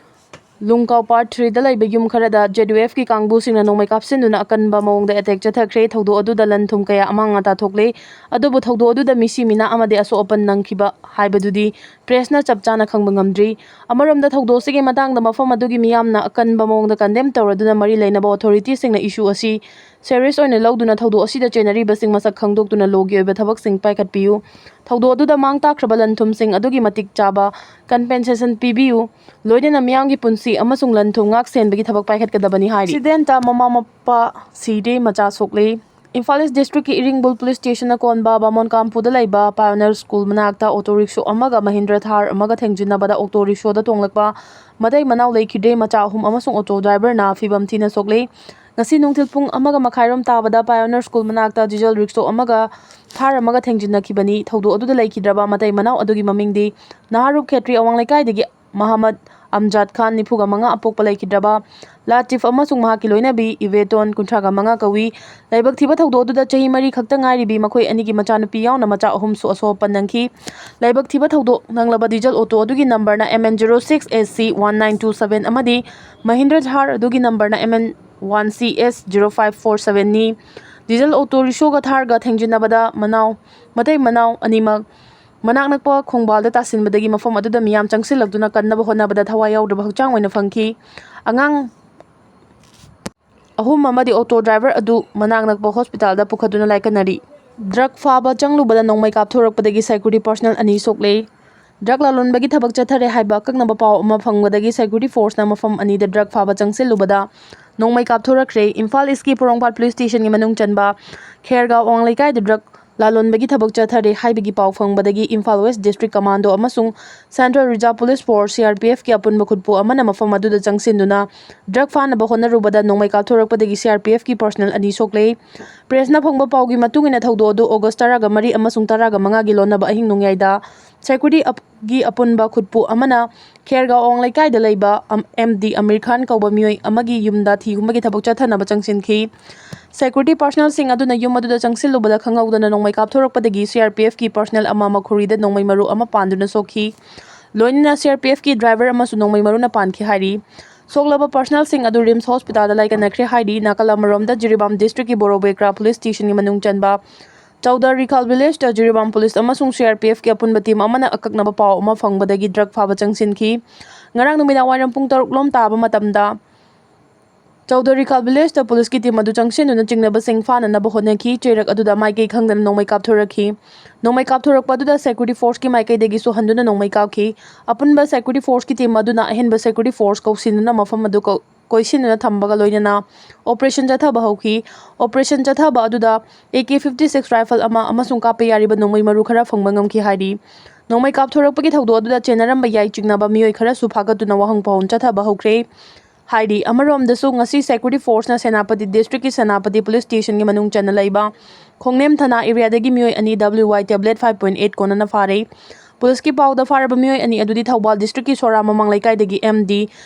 ꯂꯨꯡꯀꯥꯎ Part Threeꯗ ꯂꯩꯕ ꯌꯨꯝ ꯈꯔꯗ ZUFꯀꯤ ꯀꯥꯡꯕꯨꯁꯤꯡꯅ ꯅꯣꯡꯃꯩ ꯀꯥꯞꯁꯤꯟꯗꯨꯅ ꯑꯀꯟꯕ ꯃꯑꯣꯡꯗ attack ꯆꯠꯊꯈ꯭ꯔꯦ꯫ ꯊꯧꯗꯣꯛ ꯑꯗꯨꯗ ꯂꯟ ꯊꯨꯝ ꯀꯌꯥ ꯑꯃꯥꯡ ꯑꯇꯥ ꯊꯣꯛꯂꯦ꯫ ꯑꯗꯨꯕꯨ ꯊꯧꯗꯣꯛ ꯑꯗꯨꯗ ꯃꯤꯁꯤ ꯃꯤꯅꯥ ꯑꯃꯗꯤ ꯑꯁꯣꯛ ꯑꯄꯟ ꯅꯪꯈꯤꯕ ꯍꯥꯏꯕꯗꯨꯗꯤ pressꯅ ꯆꯞ ꯆꯥꯅ ꯈꯪꯕ ꯉꯝꯗ꯭ꯔꯤ꯫ ꯑꯃꯔꯣꯝꯗ ꯊꯧꯗꯣꯛ ꯑꯁꯤꯒꯤ ꯃꯇꯥꯡꯗ ꯃꯐꯝ ꯑꯗꯨꯒꯤ ꯃꯤꯌꯥꯝꯅ ꯑꯀꯟꯕ ꯃꯑꯣꯡꯗ condemn ꯇꯧꯔꯗꯨꯅ ꯃꯔꯤ ꯂꯩꯅꯕ authorityꯁꯤꯡꯅ issue ꯑꯁꯤ serious ꯑꯣꯏꯅ ꯂꯧꯗꯨꯅ ꯊꯧꯗꯣꯛ ꯑꯁꯤꯗ ꯆꯦꯟꯅꯔꯤꯕꯁꯤꯡ ꯃꯁꯛ ꯈꯪꯗꯣꯛꯇꯨꯅ lawꯒꯤ ꯑꯣꯏꯕ ꯊꯕꯛꯁꯤꯡ ꯄꯥꯏꯈꯠꯄꯤꯌꯨ꯫ ꯊꯧꯗꯣꯛ ꯑꯗꯨꯗ ꯃꯥꯡ ꯇꯥꯛꯈ꯭ꯔꯕ ꯂꯟ ꯊꯨꯝꯁꯤꯡ ꯑꯗꯨꯒꯤ ꯃꯇꯤꯛ ꯆꯥꯕ compensation ꯄꯤꯕꯤꯌꯨ꯫ ꯂꯣꯏꯅꯅ ꯃꯤꯌꯥꯝꯒꯤ ꯄꯨꯟꯁꯤ ꯑꯃꯁꯨꯡ ꯂꯟ ꯊꯨꯝ ꯉꯥꯛ ꯁꯦꯟꯕꯒꯤ ꯊꯕꯛ ꯄꯥꯏꯈꯠꯀꯗꯕꯅꯤ ꯍꯥꯏꯔꯤ꯫ Accidentꯇ ꯃꯃꯥ ꯃꯄꯥ ꯁꯤꯔꯦ, ꯃꯆꯥ ꯁꯣꯛꯂꯦ꯫ ꯏꯝꯐꯥꯜ East districtꯀꯤ ꯏꯔꯤꯡꯕꯨꯜ police stationꯅ ꯀꯣꯟꯕ ꯕꯥꯃꯣꯟ ꯀꯥꯝꯄꯨꯗ ꯂꯩꯕ Pioneer School ꯃꯅꯥꯛꯇ auto rickshaw ꯑꯃꯒ Mahindra Thar ꯑꯃꯒ ꯊꯦꯡꯖꯤꯟꯅꯕꯗ auto rickshaw ꯊꯣꯡꯂꯛꯄ ꯃꯇꯩ ꯃꯅꯥꯎ ꯂꯩꯈꯤꯗ꯭ꯔꯦ꯫ ꯃꯆꯥ ꯑꯍꯨꯝ ꯑꯃꯁꯨꯡ auto driverꯅ ꯐꯤꯕꯝ ꯊꯤꯅ ꯁꯣꯛꯂꯦ꯫ ꯉꯁꯤ ꯅꯨꯡꯊꯤꯜ ꯄꯨꯡ ꯑꯃꯒ ꯃꯈꯥꯏꯔꯣꯝ ꯇꯥꯕꯗ Pioneer School ꯃꯅꯥꯛꯇ diesel rickshaw ꯑꯃꯒ Thar ꯑꯃꯒ ꯊꯦꯡꯖꯤꯟꯅꯈꯤꯕꯅꯤ꯫ ꯊꯧꯗꯣꯛ ꯑꯗꯨꯗ ꯂꯩꯈꯤꯗ꯭ꯔꯕ ꯃꯇꯩ ꯃꯅꯥꯎ ꯑꯗꯨꯒꯤ ꯃꯃꯤꯡꯗꯤ ꯅꯍꯥꯔꯨꯞ ꯈꯦꯇ꯭ꯔꯤ ꯑꯋꯥꯡ ꯂꯩꯀꯥꯏꯗꯒꯤ ꯃꯍꯃꯗ ꯑꯝꯖꯥꯗ ꯈꯥꯟ, ꯅꯤꯐꯨꯒ ꯃꯉꯥ, ꯑꯄꯣꯛꯄ ꯂꯩꯈꯤꯗ꯭ꯔꯕ ꯂꯥꯇꯤꯐ ꯑꯃꯁꯨꯡ ꯃꯍꯥꯛꯀꯤ ꯂꯣꯏꯅꯕꯤ ꯏꯕꯦꯇꯣꯟ, ꯀꯨꯟꯊ꯭ꯔꯥꯒ ꯃꯉꯥ ꯀꯧꯏ꯫ ꯂꯥꯏꯕꯛ ꯊꯤꯕ ꯊꯧꯗꯣꯛ ꯑꯗꯨꯗ ꯆꯍꯤ ꯃꯔꯤ ꯈꯛꯇ ꯉꯥꯏꯔꯤꯕꯤ ꯃꯈꯣꯏ ꯑꯅꯤꯒꯤ ꯃꯆꯥꯅꯨꯄꯤ ꯌꯥꯎꯅ ꯃꯆꯥ ꯑꯍꯨꯝꯁꯨ ꯑꯁꯣꯛ ꯑꯄꯟ ꯅꯪꯈꯤ꯫ ꯂꯥꯏꯕꯛ ꯊꯤꯕ ꯊꯧꯗꯣꯛ ꯅꯪꯂꯕ diesel auto ꯑꯗꯨꯒꯤ numberꯅ MN zero six S C one nine two seven ꯑꯃꯗꯤ Mahindra Thar ꯑꯗꯨꯒꯤ numberꯅ MN one C S zero five four sevenꯅꯤ꯫ Diesel auto rickshawꯒ Tharꯒ ꯊꯦꯡꯖꯤꯟꯅꯕꯗ ꯃꯅꯥꯎ, ꯃꯇꯩ ꯃꯅꯥꯎ ꯑꯅꯤꯃꯛ ꯃꯅꯥꯛ ꯅꯛꯄ ꯈꯣꯡꯕꯥꯜꯗ ꯇꯥꯁꯤꯟꯕꯗꯒꯤ ꯃꯐꯝ ꯑꯗꯨꯗ ꯃꯤꯌꯥꯝ ꯆꯪꯁꯤꯜꯂꯛꯇꯨꯅ ꯀꯟꯅꯕ ꯍꯣꯠꯅꯕꯗ ꯊꯋꯥꯏ ꯌꯥꯎꯗ꯭ꯔꯕ ꯍꯛꯆꯥꯡ ꯑꯣꯏꯅ ꯐꯪꯈꯤ꯫ ꯑꯉꯥꯡ ꯑꯍꯨꯝ ꯑꯃꯗꯤ ꯑꯣꯇꯣ ꯗ꯭ꯔꯥꯏꯚꯔ ꯑꯗꯨ ꯃꯅꯥꯛ ꯅꯛꯄ ꯍꯣꯁꯄꯤꯇꯥꯜꯗ ꯄꯨꯈꯠꯇꯨꯅ ꯂꯥꯏꯀꯠꯅꯔꯤ꯫ ꯗ꯭ꯔꯒ ꯐꯥꯕ ꯆꯪꯂꯨꯕꯗ ꯅꯣꯡꯃꯩ ꯀꯥꯞꯊꯣꯔꯛꯄꯗꯒꯤ ꯁꯦꯀ꯭ꯌꯨꯔꯤꯇꯤ ꯄꯔꯁꯅꯦꯜ ꯑꯅꯤ ꯁꯣꯛꯂꯦ꯫ ꯗ꯭ꯔꯒ ꯂꯂꯣꯟꯕꯒꯤ ꯊꯕꯛ ꯆꯠꯊꯔꯦ ꯍꯥꯏꯕ ꯑꯀꯛꯅꯕ ꯄꯥꯎ ꯑꯃ ꯐꯪꯕꯗꯒꯤ ꯁꯦꯀ꯭ꯌꯨꯔꯤꯇꯤ ꯐꯣꯔꯁꯅ ꯃꯐꯝ ꯑꯅꯤꯗ ꯗ꯭ꯔꯒ ꯐꯥꯕ ꯆꯪꯁꯤꯜꯂꯨꯕꯗ ꯅꯣꯡꯃꯩ ꯀꯥꯞꯊꯣꯔꯛꯈ꯭ꯔꯦ꯫ ꯏꯝꯐꯥꯜ ꯏꯁꯀꯤ ꯄꯣꯔꯣꯝꯄꯥꯠ ꯄꯨꯂꯤꯁ ꯁ꯭ꯇꯦꯁꯟꯒꯤ ꯃꯅꯨꯡ ꯆꯟꯕ ꯈꯦꯔꯒꯥꯎ ꯑꯋꯥꯡ ꯂꯩꯀꯥꯏꯗ ꯗ꯭ꯔꯒ ꯂꯂꯣꯟꯕꯒꯤ ꯊꯕꯛ ꯆꯠꯊꯔꯦ ꯍꯥꯏꯕꯒꯤ ꯄꯥꯎ ꯐꯪꯕꯗꯒꯤ ꯏꯝꯐꯥꯜ ꯋꯦꯁ ꯗꯤꯁꯇ꯭ꯔꯤꯛ ꯀꯃꯥꯟꯗꯣ ꯑꯃꯁꯨꯡ central reserve police force, C R P ꯑꯦꯐꯀꯤ ꯑꯄꯨꯟꯕ ꯈꯨꯠꯄꯨ ꯑꯃꯅ ꯃꯐꯝ ꯑꯗꯨꯗ ꯆꯪꯁꯤꯟꯗꯨꯅ ꯗ꯭ꯔꯒ ꯐꯥꯅꯕ ꯍꯣꯠꯅꯔꯨꯕꯗ ꯅꯣꯡꯃꯩ ꯀꯥꯞꯊꯣꯔꯛꯄꯗꯒꯤ ꯁꯤ ꯑꯥꯔ ꯄꯤ ꯑꯦꯐꯀꯤ ꯄꯔꯁꯅꯦꯜ ꯑꯅꯤ ꯁꯣꯛꯂꯦ꯫ ꯄ꯭ꯔꯦꯁꯅ ꯐꯪꯕ ꯄꯥꯎꯒꯤ ꯃꯇꯨꯡ ꯏꯟꯅ ꯊꯧꯗꯣꯛ ꯑꯗꯨ ꯑꯣꯒꯁ ꯇꯔꯥꯒ ꯃꯔꯤ ꯑꯃꯁꯨꯡ ꯇꯔꯥꯒ ꯃꯉꯥꯒꯤ ꯂꯣꯟꯅꯕ ꯑꯍꯤꯡ ꯅꯣꯡꯌꯥꯏꯗ ꯁꯦꯀ꯭ꯌꯨꯔꯤꯇꯤꯒꯤ ꯑꯄꯨꯟꯕ ꯈꯨꯠꯄꯨ ꯑꯃꯅ ꯈꯦꯔꯒꯥꯎ ꯑꯋꯥꯡ ꯂꯩꯀꯥꯏꯗ ꯂꯩꯕ ꯑꯦꯝ ꯗꯤ ꯑꯃꯤꯔ ꯈꯥꯟ ꯀꯧꯕ ꯃꯤꯑꯣꯏ ꯑꯃꯒꯤ ꯌꯨꯝꯗ ꯊꯤ ꯍꯨꯝꯕꯒꯤ ꯊꯕꯛ ꯆꯠꯊꯅꯕ ꯆꯪꯁꯤꯟꯈꯤ꯫ ꯁꯦꯀ꯭ꯌꯨꯔꯤꯇꯤ ꯄꯔꯁꯅꯦꯜꯁꯤꯡ ꯑꯗꯨꯅ ꯌꯨꯝ ꯑꯗꯨꯗ ꯆꯪꯁꯤꯜꯂꯨꯕꯗ ꯈꯪꯍꯧꯗꯅ ꯅꯣꯡꯃꯩ ꯀꯥꯞꯊꯣꯔꯛꯄꯗꯒꯤ ꯁꯤ ꯑꯥꯔ ꯄꯤ ꯑꯦꯐꯀꯤ ꯄꯔꯁꯅꯦꯜ ꯑꯃ ꯃꯈꯨꯔꯤꯗ ꯅꯣꯡꯃꯩ ꯃꯔꯨ ꯑꯃ ꯄꯥꯟꯗꯨꯅ ꯁꯣꯛꯈꯤ꯫ ꯂꯣꯏꯅꯅ ꯁꯤ ꯑꯥꯔ ꯄꯤ ꯑꯦꯐꯀꯤ ꯗ꯭ꯔꯥꯏꯚꯔ ꯑꯃꯁꯨ ꯅꯣꯡꯃꯩ ꯃꯔꯨꯅ ꯄꯥꯟꯈꯤ ꯍꯥꯏꯔꯤ꯫ ꯁꯣꯛꯂꯕ ꯄꯔꯁꯅꯦꯜꯁꯤꯡ ꯑꯗꯨ ꯔꯤꯝꯁ ꯍꯣꯁꯄꯤꯇꯥꯜꯗ ꯂꯥꯏꯀꯠꯅꯈ꯭ꯔꯦ ꯍꯥꯏꯔꯤ꯫ ꯅꯥꯀꯜ ꯑꯃꯔꯣꯝꯗ ꯖꯤꯔꯤꯕꯥꯝ ꯗꯤꯁꯇ꯭ꯔꯤꯛꯀꯤ ꯕꯣꯔꯣꯕꯦꯀ꯭ꯔꯥ ꯄꯨꯂꯤꯁ ꯁ꯭ꯇꯦꯁꯟꯒꯤ ꯃꯅꯨꯡ ꯆꯟꯕ ꯆꯧꯗ ꯔꯤꯈꯥꯜ ꯚꯤꯂꯦꯖꯇ ꯖꯤꯔꯤꯕꯥꯝ ꯄꯨꯂꯤꯁ ꯑꯃꯁꯨꯡ ꯁꯤ ꯑꯥꯔ ꯄꯤ ꯑꯦꯐꯀꯤ ꯑꯄꯨꯟꯕ ꯇꯤꯝ ꯑꯃꯅ ꯑꯀꯛꯅꯕ ꯄꯥꯎ ꯑꯃ ꯐꯪꯕꯗꯒꯤ ꯗ꯭ꯔꯒ ꯐꯥꯕ ꯆꯪꯁꯤꯟꯈꯤ꯫ ꯉꯔꯥꯡ ꯅꯨꯃꯤꯗꯥꯡ ꯋꯥꯏꯔꯝ ꯄꯨꯡ ꯇꯔꯨꯛ ꯂꯣꯝ ꯇꯥꯕ ꯃꯇꯝꯗ ꯆꯧꯗ ꯔꯤꯈꯥꯜ ꯚꯤꯂꯦꯖꯇ ꯄꯨꯂꯤꯁꯀꯤ ꯇꯤꯝ ꯑꯗꯨ ꯆꯪꯁꯤꯟꯗꯨꯅ ꯆꯤꯡꯅꯕꯁꯤꯡ ꯐꯥꯅꯅꯕ ꯍꯣꯠꯅꯈꯤ꯫ ꯆꯩꯔꯛ ꯑꯗꯨꯗ ꯃꯥꯏꯀꯩ ꯈꯪꯗꯅ ꯅꯣꯡꯃꯩ ꯀꯥꯞꯊꯣꯔꯛꯈꯤ꯫ ꯅꯣꯡꯃꯩ ꯀꯥꯞꯊꯣꯔꯛꯄ ꯑꯗꯨꯗ ꯁꯦꯀ꯭ꯌꯨꯔꯤꯇꯤ ꯐꯣꯔꯁꯀꯤ ꯃꯥꯏꯀꯩꯗꯒꯤꯁꯨ ꯍꯟꯗꯨꯅ ꯅꯣꯡꯃꯩ ꯀꯥꯞꯈꯤ꯫ ꯑꯄꯨꯟꯕ ꯁꯦꯀ꯭ꯌꯨꯔꯤꯇꯤ ꯐꯣꯔꯁꯀꯤ ꯇꯤꯝ ꯑꯗꯨꯅ ꯑꯍꯦꯟꯕ ꯁꯦꯀ꯭ꯌꯨꯔꯤꯇꯤ ꯐꯣꯔꯁ ꯀꯧꯁꯤꯟꯗꯨꯅ ꯃꯐꯝ ꯑꯗꯨ ꯀꯧ-, ꯀꯣꯏꯁꯤꯟꯗꯨꯅ ꯊꯝꯕꯒ ꯂꯣꯏꯅꯅ ꯑꯣꯄꯔꯦꯁꯟ ꯆꯠꯊꯕ ꯍꯧꯈꯤ꯫ ꯑꯣꯄꯔꯦꯁꯟ ꯆꯠꯊꯕ ꯑꯗꯨꯗ A K fifty six rifle ꯑꯃ ꯑꯃꯁꯨꯡ ꯀꯥꯞꯄ ꯌꯥꯔꯤꯕ ꯅꯣꯡꯃꯩ ꯃꯔꯨ ꯈꯔ ꯐꯪꯕ ꯉꯝꯈꯤ ꯍꯥꯏꯔꯤ꯫ ꯅꯣꯡꯃꯩ ꯀꯥꯞꯊꯣꯔꯛꯄꯒꯤ ꯊꯧꯗꯣꯛ ꯑꯗꯨꯗ ꯆꯦꯟꯅꯔꯝꯕ ꯌꯥꯏ ꯆꯤꯡꯅꯕ ꯃꯤꯑꯣꯏ ꯈꯔꯁꯨ ꯐꯥꯒꯠꯇꯨꯅ ꯋꯥꯍꯪ ꯄꯥꯎꯍꯪ ꯆꯠꯊꯕ ꯍꯧꯈ꯭ꯔꯦ ꯍꯥꯏꯔꯤ꯫ ꯑꯃꯔꯣꯝꯗꯁꯨ ꯉꯁꯤ ꯁꯦꯀ꯭ꯌꯨꯔꯤꯇꯤ ꯐꯣꯔꯁꯅ ꯁꯦꯅꯥꯄꯇꯤ ꯗꯤꯁꯇ꯭ꯔꯤꯛꯀꯤ ꯁꯦꯅꯥꯄꯇꯤ ꯄꯨꯂꯤꯁ ꯁ꯭ꯇꯦꯁꯟꯒꯤ ꯃꯅꯨꯡ ꯆꯟꯅ ꯂꯩꯕ ꯈꯣꯡꯅꯦꯝ ꯊꯅꯥ ꯑꯦꯔꯤꯌꯥꯗꯒꯤ ꯃꯤꯑꯣꯏ ꯑꯅꯤ ꯗꯕ꯭ꯂꯤꯎ ꯋꯥꯏ ꯇꯦꯕ꯭ꯂꯦꯠ ꯐꯥꯏꯚ ꯄꯣꯏꯟꯠ ꯑꯩꯠ ꯀꯣꯟꯅꯅ ꯐꯥꯔꯦ꯫ ꯄꯨꯂꯤꯁꯀꯤ ꯄꯥꯎꯗ ꯐꯥꯔꯕ ꯃꯤꯑꯣꯏ ꯑꯅꯤ ꯑꯗꯨꯗꯤ ꯊꯧꯕꯥꯜ ꯗꯤꯁꯇ꯭ꯔꯤꯛꯀꯤ ꯁꯣꯔꯥ ꯃꯃꯥꯡ ꯂꯩꯀꯥꯏꯗꯒꯤ ꯑꯦꯝ ꯗꯤ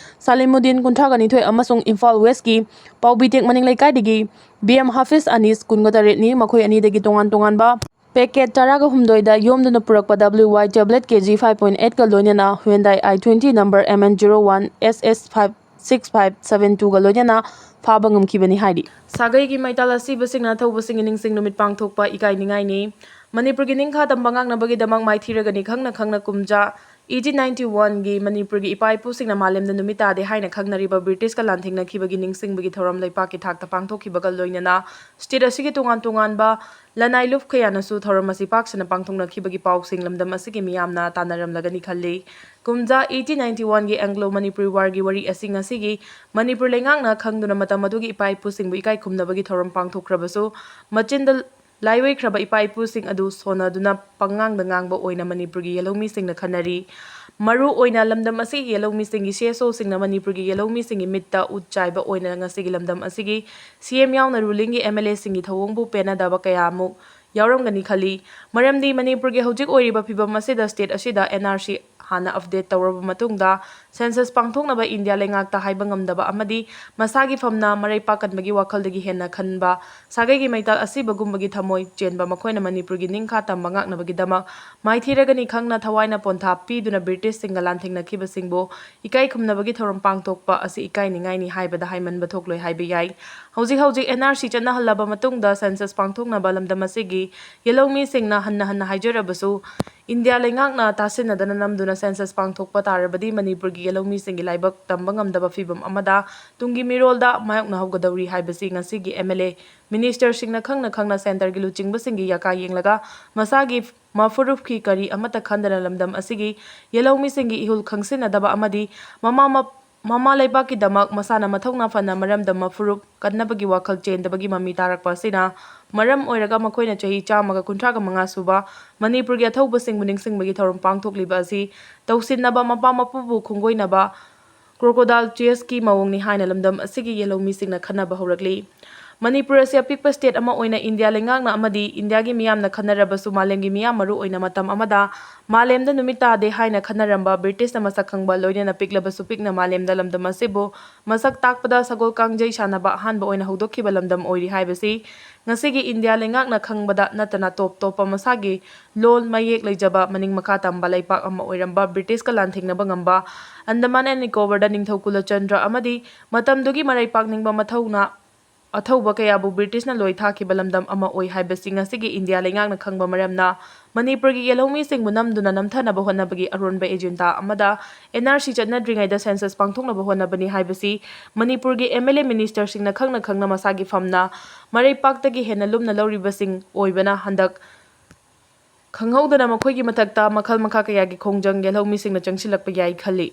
ꯁꯥꯂꯤꯃꯨꯗꯤꯟ ꯀꯨꯟꯊ꯭ꯔꯥꯒ ꯅꯤꯊꯣꯏ ꯑꯃꯁꯨꯡ ꯏꯝꯐꯥꯜ ꯋꯦꯁꯀꯤ ꯄꯥꯎꯕꯤꯇꯦꯛ ꯃꯅꯤꯡ ꯂꯩꯀꯥꯏꯗꯒꯤ ꯕꯤ ꯑꯦꯝ ꯍꯥꯐꯤꯁ ꯑꯅꯤꯁ ꯀꯨꯟꯒ ꯇꯔꯦꯠꯅꯤ꯫ ꯃꯈꯣꯏ ꯑꯅꯤꯗꯒꯤ ꯇꯣꯉꯥꯟ ꯇꯣꯉꯥꯟꯕ ꯄꯦꯀꯦꯠ ꯇꯔꯥꯒ ꯍꯨꯝꯗꯣꯏꯗ ꯌꯣꯝꯗꯨꯅ ꯄꯨꯔꯛꯄ ꯗꯕ꯭ꯂꯤꯎ ꯋꯥꯏ ꯇꯦꯕ꯭ꯂꯦꯠ ꯀꯦ ꯖꯤ ꯐꯥꯏꯚ ꯄꯣꯏꯟꯠ ꯑꯩꯠꯀ ꯂꯣꯏꯅꯅ Hyundai i twenty number M N zero one S S five six five seven twoꯒ ꯂꯣꯏꯅꯅ ꯐꯥꯕ ꯉꯝꯈꯤꯕꯅꯤ ꯍꯥꯏꯔꯤ꯫ ꯁꯥꯒꯩꯒꯤ ꯃꯩꯇꯥꯜ ꯑꯁꯤꯕꯁꯤꯡꯅ ꯊꯧꯕꯁꯤꯡꯒꯤ ꯅꯤꯡꯁꯤꯡ ꯅꯨꯃꯤꯠ ꯄꯥꯡꯊꯣꯛꯄ ꯏꯀꯥꯏꯅꯤꯡꯉꯥꯏꯅꯤ꯫ ꯃꯅꯤꯄꯨꯔꯒꯤ ꯅꯤꯡꯈꯥ ꯇꯝꯕ ꯉꯥꯛꯅꯕꯒꯤꯗꯃꯛ ꯃꯥꯏꯊꯤꯔꯒꯅꯤ ꯈꯪꯅ ꯈꯪꯅ ꯀꯨꯝꯖꯥ ꯑꯦ ꯗꯤ ꯅꯥꯏꯟꯇꯤ ꯋꯥꯟꯒꯤ ꯃꯅꯤꯄꯨꯔꯒꯤ ꯏꯄꯥ ꯏꯄꯨꯁꯤꯡꯅ ꯃꯥꯂꯦꯝꯗ ꯅꯨꯃꯤꯠ ꯇꯥꯗꯦ ꯍꯥꯏꯅ ꯈꯪꯅꯔꯤꯕ ꯕ꯭ꯔꯤꯇꯤꯁꯀ ꯂꯥꯟꯊꯦꯡꯅꯈꯤꯕꯒꯤ ꯅꯤꯡꯁꯤꯡꯕꯒꯤ ꯊꯧꯔꯝ ꯂꯩꯄꯥꯛꯀꯤ ꯊꯥꯛꯇ ꯄꯥꯡꯊꯣꯛꯈꯤꯕꯒ ꯂꯣꯏꯅꯅ ꯁ꯭ꯇꯦꯠ ꯑꯁꯤꯒꯤ ꯇꯣꯉꯥꯟ ꯇꯣꯉꯥꯟꯕ ꯂꯅꯥꯏ ꯂꯨꯞ ꯀꯌꯥꯅꯁꯨ ꯊꯧꯔꯝ ꯑꯁꯤ ꯄꯥꯛ ꯁꯟꯅ ꯄꯥꯡꯊꯣꯛꯅꯈꯤꯕꯒꯤ ꯄꯥꯎꯁꯤꯡ ꯂꯝꯗꯝ ꯑꯁꯤꯒꯤ ꯃꯤꯌꯥꯝꯅ ꯇꯥꯟꯅꯔꯝꯂꯒꯅꯤ ꯈꯜꯂꯤ꯫ ꯀꯨꯝꯖꯥ ꯑꯦ ꯗꯤ ꯅꯥꯏꯟꯇꯤ ꯋꯥꯟꯒꯤ ꯑꯦꯡꯒ꯭ꯂꯣ ꯃꯅꯤꯄꯨꯔꯤ ꯋꯥꯔꯒꯤ ꯋꯥꯔꯤ ꯑꯁꯤ ꯉꯁꯤꯒꯤ ꯃꯅꯤꯄꯨꯔ ꯂꯩꯉꯥꯛꯅ ꯈꯪꯗꯨꯅ ꯃꯇꯝ ꯑꯗꯨꯒꯤ ꯏꯄꯥ ꯏꯄꯨꯁꯤꯡꯕꯨ ꯏꯀꯥꯏ ꯈꯨꯝꯅꯕꯒꯤ ꯊꯧꯔꯝ ꯄꯥꯡꯊꯣꯛꯈ꯭ꯔꯕꯁꯨ, ꯃꯆꯤꯟꯗ ꯂꯥꯏꯑꯣꯏꯈ꯭ꯔꯕ ꯏꯄꯥ ꯏꯄꯨꯁꯤꯡ ꯑꯗꯨ ꯁꯣꯟꯅꯗꯨꯅ ꯄꯪꯉꯥꯡꯗ ꯉꯥꯡꯕ ꯑꯣꯏꯅ ꯃꯅꯤꯄꯨꯔꯒꯤ ꯌꯦꯜꯍꯧꯃꯤꯁꯤꯡꯅ ꯈꯟꯅꯔꯤ꯫ ꯃꯔꯨ ꯑꯣꯏꯅ ꯂꯝꯗꯝ ꯑꯁꯤꯒꯤ ꯌꯦꯜꯍꯧꯃꯤꯁꯤꯡꯒꯤ ꯁꯤ ꯑꯦꯁ ꯑꯣꯁꯤꯡꯅ ꯃꯅꯤꯄꯨꯔꯒꯤ ꯌꯦꯜꯍꯧꯃꯤꯁꯤꯡꯒꯤ ꯃꯤꯠꯇ ꯎꯠ ꯆꯥꯏꯕ ꯑꯣꯏꯅ ꯉꯁꯤꯒꯤ ꯂꯝꯗꯝ ꯑꯁꯤꯒꯤ ꯁꯤ ꯑꯦꯝ ꯌꯥꯎꯅ ꯔꯨꯂꯤꯡꯒꯤ ꯑꯦꯝ ꯑꯦꯜ ꯑꯦꯁꯤꯡꯒꯤ ꯊꯧꯑꯣꯡꯕꯨ ꯄꯦꯟꯅꯗꯕ ꯀꯌꯥ ꯑꯃꯨꯛ ꯌꯥꯎꯔꯝꯒꯅꯤ ꯈꯜꯂꯤ꯫ ꯃꯔꯝꯗꯤ ꯃꯅꯤꯄꯨꯔꯒꯤ ꯍꯧꯖꯤꯛ ꯑꯣꯏꯔꯤꯕ ꯐꯤꯕꯝ ꯑꯁꯤꯗ ꯁ꯭ꯇꯦꯠ ꯑꯁꯤꯗ ꯑꯦꯟ ꯑꯥꯔ ꯁꯤ ꯍꯥꯟꯅ ꯑꯞꯗꯦꯠ ꯇꯧꯔꯕ ꯃꯇꯨꯡꯗ ꯁꯦꯟꯁꯁ ꯄꯥꯡꯊꯣꯛꯅꯕ ꯏꯟꯗꯤꯌꯥ ꯂꯩꯉꯥꯛꯇ ꯍꯥꯏꯕ ꯉꯝꯗꯕ ꯑꯃꯗꯤ ꯃꯁꯥꯒꯤ ꯐꯝꯅ ꯃꯔꯩ ꯄꯥꯛꯀꯟꯕꯒꯤ ꯋꯥꯈꯜꯗꯒꯤ ꯍꯦꯟꯅ ꯈꯟꯕ ꯁꯥꯒꯩꯒꯤ ꯃꯩꯇꯥꯜ ꯑꯁꯤꯕꯒꯨꯝꯕꯒꯤ ꯊꯃꯣꯏ ꯆꯦꯟꯕ ꯃꯈꯣꯏꯅ ꯃꯅꯤꯄꯨꯔꯒꯤ ꯅꯤꯡꯈꯥ ꯇꯝꯕ ꯉꯥꯛꯅꯕꯒꯤꯗꯃꯛ ꯃꯥꯏꯊꯤꯔꯒꯅꯤ ꯈꯪꯅ ꯊꯋꯥꯏꯅ ꯄꯣꯟꯊꯥ ꯄꯤꯗꯨꯅ ꯕ꯭ꯔꯤꯇꯤꯁꯁꯤꯡꯒ ꯂꯥꯟꯊꯦꯡꯅꯈꯤꯕꯁꯤꯡꯕꯨ ꯏꯀꯥꯏ ꯈꯨꯝꯅꯕꯒꯤ ꯊꯧꯔꯝ ꯄꯥꯡꯊꯣꯛꯄ ꯑꯁꯤ ꯏꯀꯥꯏꯅꯤꯡꯉꯥꯏꯅꯤ ꯍꯥꯏꯕꯗ ꯍꯥꯏꯃꯟꯕ ꯊꯣꯛꯂꯣꯏ ꯍꯥꯏꯕ ꯌꯥꯏ꯫ ꯍꯧꯖꯤꯛ ꯍꯧꯖꯤꯛ ꯑꯦꯟ ꯑꯥꯔ ꯁꯤ ꯆꯠꯅꯍꯜꯂꯕ ꯃꯇꯨꯡꯗ ꯁꯦꯟꯁꯁ ꯄꯥꯡꯊꯣꯛꯅꯕ ꯂꯝꯗꯝ ꯑꯁꯤꯒꯤ ꯌꯦꯜꯍꯧꯃꯤꯁꯤꯡꯅ ꯍꯟꯅ ꯍꯟꯅ ꯍꯥꯏꯖꯔꯕꯁꯨ, ꯏꯟꯗꯤꯌꯥ ꯂꯩꯉꯥꯛꯅ ꯇꯥꯁꯤꯟꯅꯗꯅ ꯅꯝꯗꯨꯅ ꯁꯦꯟꯁꯁ ꯄꯥꯡꯊꯣꯛꯄ ꯇꯥꯔꯕꯗꯤ ꯃꯅꯤꯄꯨꯔꯒꯤ ꯌꯦꯜꯍꯧꯃꯤꯁꯤꯡꯒꯤ ꯂꯥꯏꯕꯛ ꯇꯝꯕ ꯉꯝꯗꯕ ꯐꯤꯕꯝ ꯑꯃꯗ ꯇꯨꯡꯒꯤ ꯃꯤꯔꯣꯜꯗ ꯃꯥꯌꯣꯛꯅꯍꯧꯒꯗꯧꯔꯤ ꯍꯥꯏꯕꯁꯤ ꯉꯁꯤꯒꯤ ꯑꯦꯝ ꯑꯦꯜ ꯑꯦ, ꯃꯤꯅꯤꯁꯇꯔꯁꯤꯡꯅ ꯈꯪꯅ ꯈꯪꯅ ꯁꯦꯟꯇꯔꯒꯤ ꯂꯨꯆꯤꯡꯕꯁꯤꯡꯒꯤ ꯌꯥꯀꯥ ꯌꯦꯡꯂꯒ ꯃꯁꯥꯒꯤ ꯃꯐꯨꯔꯨꯞꯀꯤ ꯀꯔꯤ ꯑꯃꯠꯇ ꯈꯟꯗꯅ ꯂꯝꯗꯝ ꯑꯁꯤꯒꯤ ꯌꯦꯜꯍꯧꯃꯤꯁꯤꯡꯒꯤ ꯏꯍꯨꯜ ꯈꯪꯁꯤꯟꯅꯗꯕ ꯑꯃꯗꯤ ꯃꯃꯥ ꯃ-, ꯃꯃꯥ ꯂꯩꯕꯥꯛꯀꯤꯗꯃꯛ ꯃꯁꯥꯅ ꯃꯊꯧꯅꯥ ꯐꯅ ꯃꯔꯝꯗꯝ ꯃꯐꯨꯔꯨꯞ ꯀꯟꯅꯕꯒꯤ ꯋꯥꯈꯜ ꯆꯦꯟꯗꯕꯒꯤ ꯃꯃꯤ ꯇꯥꯔꯛꯄ ꯑꯁꯤꯅ ꯃꯔꯝ ꯑꯣꯏꯔꯒ ꯃꯈꯣꯏꯅ ꯆꯍꯤ ꯆꯥꯝꯃꯒ ꯀꯨꯟꯊ꯭ꯔꯥꯒ ꯃꯉꯥ ꯁꯨꯕ ꯃꯅꯤꯄꯨꯔꯒꯤ ꯑꯊꯧꯕꯁꯤꯡꯕꯨ ꯅꯤꯡꯁꯤꯡꯕꯒꯤ ꯊꯧꯔꯝ ꯄꯥꯡꯊꯣꯛꯂꯤꯕ ꯑꯁꯤ ꯇꯧꯁꯤꯟꯅꯕ ꯃꯄꯥ ꯃꯄꯨꯕꯨ ꯈꯣꯡꯒꯣꯏꯅꯕ crocodile chase ꯀꯤ ꯃꯑꯣꯡꯅꯤ ꯍꯥꯏꯅ ꯂꯝꯗꯝ ꯑꯁꯤꯒꯤ ꯌꯦꯜꯍꯧꯃꯤꯁꯤꯡꯅ ꯈꯟꯅꯕ ꯍꯧꯔꯛꯂꯤ꯫ ꯃꯅꯤꯄꯨꯔ ꯑꯁꯤ ꯑꯄꯤꯛꯄ ꯁ꯭ꯇꯦꯠ ꯑꯃ ꯑꯣꯏꯅ ꯏꯟꯗꯤꯌꯥ ꯂꯩꯉꯥꯛꯅ ꯑꯃꯗꯤ ꯏꯟꯗꯤꯌꯥꯒꯤ ꯃꯤꯌꯥꯝꯅ ꯈꯟꯅꯔꯕꯁꯨ ꯃꯥꯂꯦꯝꯒꯤ ꯃꯤꯌꯥꯝ ꯃꯔꯨ ꯑꯣꯏꯅ ꯃꯇꯝ ꯑꯃꯗ ꯃꯥꯂꯦꯝꯗ ꯅꯨꯃꯤꯠ ꯇꯥꯗꯦ ꯍꯥꯏꯅ ꯈꯟꯅꯔꯝꯕ ꯕ꯭ꯔꯤꯇꯤꯁꯅ ꯃꯁꯛ ꯈꯪꯕ ꯂꯣꯏꯅꯅ ꯄꯤꯛꯂꯕꯁꯨ ꯄꯤꯛꯅ ꯃꯥꯂꯦꯝꯗ ꯂꯝꯗꯝ ꯑꯁꯤꯕꯨ ꯃꯁꯛ ꯇꯥꯛꯄꯗ ꯁꯒꯣꯜ ꯀꯥꯡꯖꯩ ꯁꯥꯟꯅꯕ ꯑꯍꯥꯟꯕ ꯑꯣꯏꯅ ꯍꯧꯗꯣꯛꯈꯤꯕ ꯂꯝꯗꯝ ꯑꯣꯏꯔꯤ ꯍꯥꯏꯕꯁꯤ ꯉꯁꯤꯒꯤ ꯏꯟꯗꯤꯌꯥ ꯂꯩꯉꯥꯛꯅ ꯈꯪꯕꯗ ꯅꯠꯇꯅ ꯇꯣꯞ ꯇꯣꯞꯄ ꯃꯁꯥꯒꯤ ꯂꯣꯜ ꯃꯌꯦꯛ ꯂꯩꯖꯕ ꯃꯅꯤꯡ ꯃꯈꯥ ꯇꯝꯕ ꯂꯩꯄꯥꯛ ꯑꯃ ꯑꯣꯏꯔꯝꯕ ꯕ꯭ꯔꯤꯇꯤꯁꯀ ꯂꯥꯟꯊꯦꯡꯅꯕ ꯉꯝꯕ ꯑꯟꯗꯃꯥꯟ ꯑꯦꯟ ꯅꯤꯀꯣꯕꯔꯗ ꯅꯤꯡꯊꯧ ꯀꯨꯂꯆꯟꯗ꯭ꯔ ꯑꯃꯗꯤ ꯃꯇꯝꯗꯨꯒꯤ ꯃꯔꯩ ꯄꯥꯛꯅꯤꯡꯕ ꯃꯊꯧꯅ ꯑꯊꯧꯕ ꯀꯌꯥꯕꯨ ꯕ꯭ꯔꯤꯇꯤꯁꯅ ꯂꯣꯏ ꯊꯥꯈꯤꯕ ꯂꯝꯗꯝ ꯑꯃ ꯑꯣꯏ ꯍꯥꯏꯕꯁꯤ ꯉꯁꯤꯒꯤ ꯏꯟꯗꯤꯌꯥ ꯂꯩꯉꯥꯛꯅ ꯈꯪꯕ ꯃꯔꯝꯅ ꯃꯅꯤꯄꯨꯔꯒꯤ ꯌꯦꯜꯍꯧꯃꯤꯁꯤꯡꯕꯨ ꯅꯝꯗꯨꯅ ꯅꯝꯊꯅꯕ ꯍꯣꯠꯅꯕꯒꯤ ꯑꯔꯣꯟꯕ ꯑꯦꯖꯦꯟꯗꯥ ꯑꯃꯗ ꯑꯦꯟ ꯑꯥꯔ ꯁꯤ ꯆꯠꯅꯗ꯭ꯔꯤꯉꯩꯗ ꯁꯦꯟꯁꯁ ꯄꯥꯡꯊꯣꯛꯅꯕ ꯍꯣꯠꯅꯕꯅꯤ ꯍꯥꯏꯕꯁꯤ ꯃꯅꯤꯄꯨꯔꯒꯤ ꯑꯦꯝ ꯑꯦꯜ ꯑꯦ ꯃꯤꯅꯤꯁꯇꯔꯁꯤꯡꯅ ꯈꯪꯅ ꯈꯪꯅ ꯃꯁꯥꯒꯤ ꯐꯝꯅ ꯃꯔꯩꯄꯥꯛꯇꯒꯤ ꯍꯦꯟꯅ ꯂꯨꯝꯅ ꯂꯧꯔꯤꯕꯁꯤꯡ ꯑꯣꯏꯕꯅ ꯍꯟꯗꯛ ꯈꯪꯍꯧꯗꯅ ꯃꯈꯣꯏꯒꯤ ꯃꯊꯛꯇ ꯃꯈꯜ ꯃꯈꯥ ꯀꯌꯥꯒꯤ ꯈꯣꯡꯖꯪ ꯌꯦꯜꯍꯧꯃꯤꯁꯤꯡꯅ ꯆꯪꯁꯤꯜꯂꯛꯄ ꯌꯥꯏ ꯈꯜꯂꯤ꯫